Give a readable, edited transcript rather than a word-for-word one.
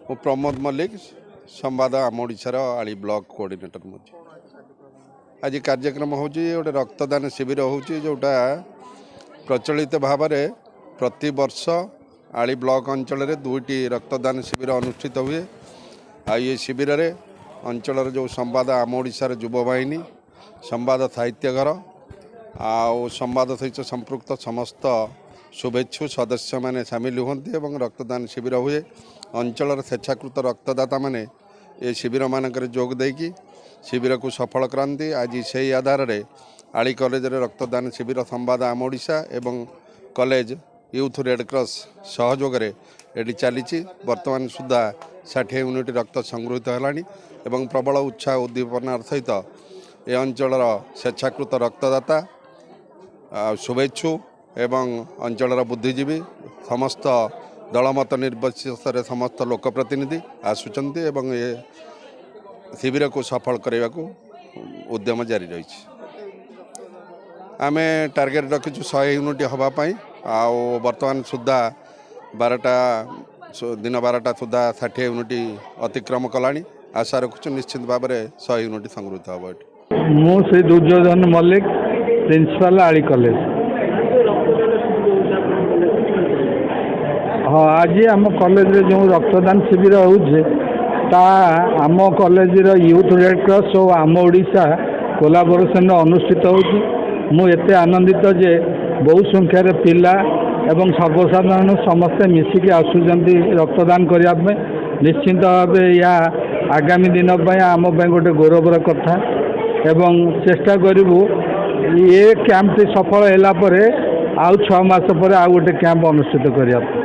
ମୁଁ ପ୍ରମୋଦ ମଲ୍ଲିକ, ସମ୍ବାଦ ଆମ ଓଡ଼ିଶାର ଆଳି ବ୍ଲକ କୋଅର୍ଡ଼ିନେଟର ମଧ୍ୟ। ଆଜି କାର୍ଯ୍ୟକ୍ରମ ହେଉଛି ଗୋଟେ ରକ୍ତଦାନ ଶିବିର ହେଉଛି, ଯେଉଁଟା ପ୍ରଚଳିତ ଭାବରେ ପ୍ରତିବର୍ଷ ଆଳି ବ୍ଲକ ଅଞ୍ଚଳରେ 2ଟି ରକ୍ତଦାନ ଶିବିର ଅନୁଷ୍ଠିତ ହୁଏ। ଆଉ ଏ ଶିବିରରେ ଅଞ୍ଚଳର ଯେଉଁ ସମ୍ବାଦ ଆମ ଓଡ଼ିଶାର ଯୁବବାହିନୀ, ସମ୍ବାଦ ସାହିତ୍ୟ ଘର ଆଉ ସମ୍ବାଦ ସହିତ ସମ୍ପୃକ୍ତ ସମସ୍ତ ଶୁଭେଚ୍ଛୁ ସଦସ୍ୟମାନେ ସାମିଲ ହୁଅନ୍ତି ଏବଂ ରକ୍ତଦାନ ଶିବିର ହୁଏ। ଅଞ୍ଚଳର ସ୍ୱେଚ୍ଛାକୃତ ରକ୍ତଦାତାମାନେ ଏ ଶିବିରମାନଙ୍କରେ ଯୋଗ ଦେଇକି ଶିବିରକୁ ସଫଳ କରନ୍ତି। ଆଜି ସେହି ଆଧାରରେ ଆଳି କଲେଜରେ ରକ୍ତଦାନ ଶିବିର ସମ୍ବାଦ ଆମ ଓଡ଼ିଶା ଏବଂ କଲେଜ ୟୁଥ୍ ରେଡ଼କ୍ରସ୍ ସହଯୋଗରେ ଏଠି ଚାଲିଛି। ବର୍ତ୍ତମାନ ସୁଦ୍ଧା 60 ୟୁନିଟ୍ ରକ୍ତ ସଂଗୃହୀତ ହେଲାଣି ଏବଂ ପ୍ରବଳ ଉତ୍ସାହ ଉଦ୍ଦୀପନାର ସହିତ ଏ ଅଞ୍ଚଳର ସ୍ୱେଚ୍ଛାକୃତ ରକ୍ତଦାତା, ଶୁଭେଚ୍ଛୁ ଏବଂ ଅଞ୍ଚଳର ବୁଦ୍ଧିଜୀବୀ, ସମସ୍ତ ଦଳମତ ନିର୍ବିଶେଷରେ ସମସ୍ତ ଲୋକପ୍ରତିନିଧି ଆସୁଛନ୍ତି ଏବଂ ଏ ଶିବିରକୁ ସଫଳ କରିବାକୁ ଉଦ୍ୟମ ଜାରି ରହିଛି। ଆମେ ଟାର୍ଗେଟ୍ ରଖିଛୁ 100 ୟୁନିଟ୍ ହେବା ପାଇଁ, ଆଉ ବର୍ତ୍ତମାନ ସୁଦ୍ଧା 12ଟା, ଦିନ 12ଟା ସୁଦ୍ଧା 60 ୟୁନିଟ୍ ଅତିକ୍ରମ କଲାଣି। ଆଶା ରଖୁଛୁ ନିଶ୍ଚିତ ଭାବରେ 100 ୟୁନିଟ୍ ସଂଗୃହୀତ ହେବ ଏଠି। ମୁଁ ଶ୍ରୀ ଦୁର୍ଯ୍ୟୋଧନ ମଲ୍ଲିକ, ପ୍ରିନ୍ସିପାଲ, ଆଳି କଲେଜ। ହଁ, ଆଜି ଆମ କଲେଜରେ ଯେଉଁ ରକ୍ତଦାନ ଶିବିର ହେଉଛି, ତା ଆମ କଲେଜର ୟୁଥ୍ ରେଡ଼୍ କ୍ରସ୍ ଓ ଆମ ଓଡ଼ିଶା କୋଲାବୋରେସନରେ ଅନୁଷ୍ଠିତ ହେଉଛି। ମୁଁ ଏତେ ଆନନ୍ଦିତ ଯେ ବହୁ ସଂଖ୍ୟାରେ ପିଲା ଏବଂ ସର୍ବସାଧାରଣ ସମସ୍ତେ ମିଶିକି ଆସୁଛନ୍ତି ରକ୍ତଦାନ କରିବା ପାଇଁ। ନିଶ୍ଚିନ୍ତ ଭାବେ ଏହା ଆଗାମୀ ଦିନ ପାଇଁ ଆମ ପାଇଁ ଗୋଟେ ଗୌରବର କଥା ଏବଂ ଚେଷ୍ଟା କରିବୁ ଏ କ୍ୟାମ୍ପଟି ସଫଳ ହେଲା ପରେ ଆଉ 6 ମାସ ପରେ ଆଉ ଗୋଟେ କ୍ୟାମ୍ପ ଅନୁଷ୍ଠିତ କରିବା ପାଇଁ।